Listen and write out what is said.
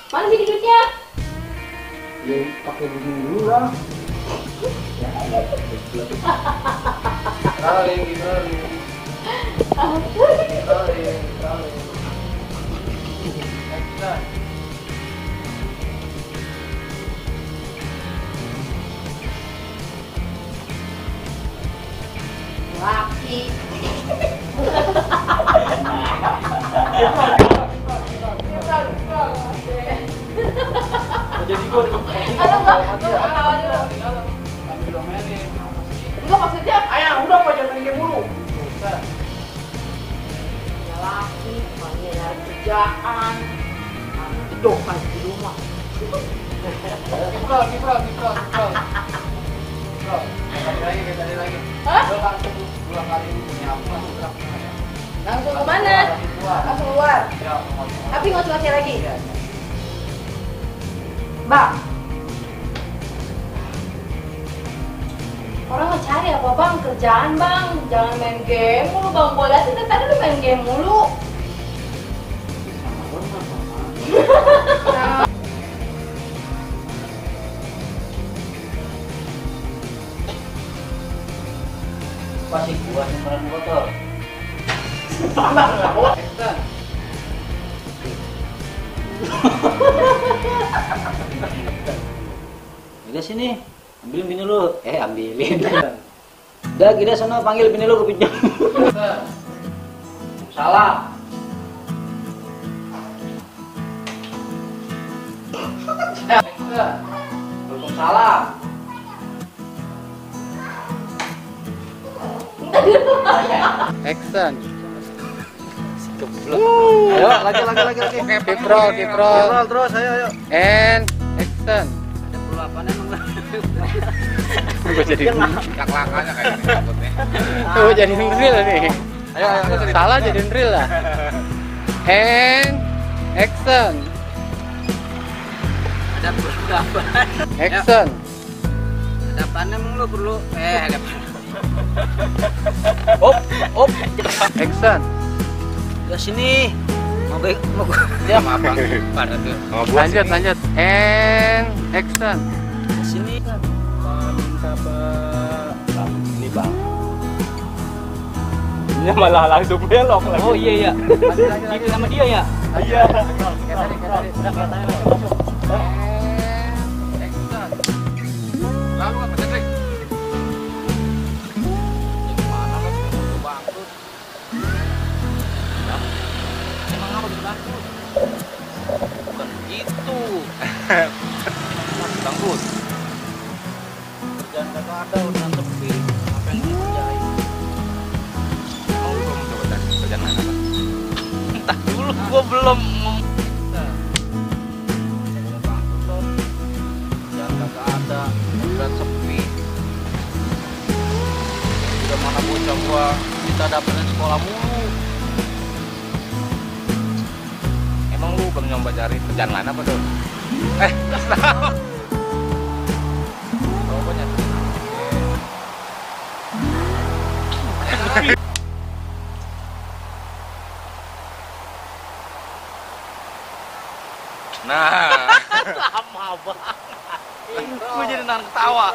Mana sih duitnya? Ya pakai begini dulu lah. Traling. Laki. Jadi gue Enggak maksudnya, ayah udah apa jangan main game mulu. ya laki, makanya nyari kerjaan. Itu kan di rumah. Kiprol. Kali lagi. Hah? Lo langsung 2 kali punya aku langsung gerak. Langsung ke mana? Langsung keluar. Ya, Tapi nggak usah laki lagi. Bang, orang nggak cari apa bang? Kerjaan bang, jangan main game mulu bang. Gue liatin dari tadi lu main game mulu. pasti gua simpenan kotor. Action. Udah sini, ambilin bini lu. Ambilin. Udah, kita sana panggil bini lu ke pinjam. Salah. Waalaikumsalam. Action. Ayo, lagi. Kiprol. Terus, ayo. And action. Ada perlu apa emang? Gue jadi lak-lakannya kayak gini takutnya. Tuh jadi real nih. Ayo. Salah jadi real lah. And action. Ada perlu apa? Action. Ada apa emang lu perlu? Ada apa? Op. Action. Udah sini. Mau gua. Ya maaf bang. Pada tuh. Lanjut. And action. Udah sini. Minta bang. Ini bang. Ini malah langsung belok lagi. Oh iya. Ini sama dia ya? Iya. Udah katanya masuk. Action. Lalu apa Cedric? Mana lo sudah bangkrut? Emang apa udah bangkrut? Bukan begitu. Masih bangkrut. Kerjaan kagak ada, udah sepi. Apa yang dikerjain? Mau belum coba tes kerjaan mana bang? Entah dulu, gua belum ngomong. Udah bangkrut loh. Kerjaan kagak ada, udah sepi. Udah mana bocah gua kita dapetin sekolah mulu. Emang lu belum nyoba cari kerjaan lain apa tuh? Coba nyari. Nah, Lama banget. Gue jadi nahan ketawa.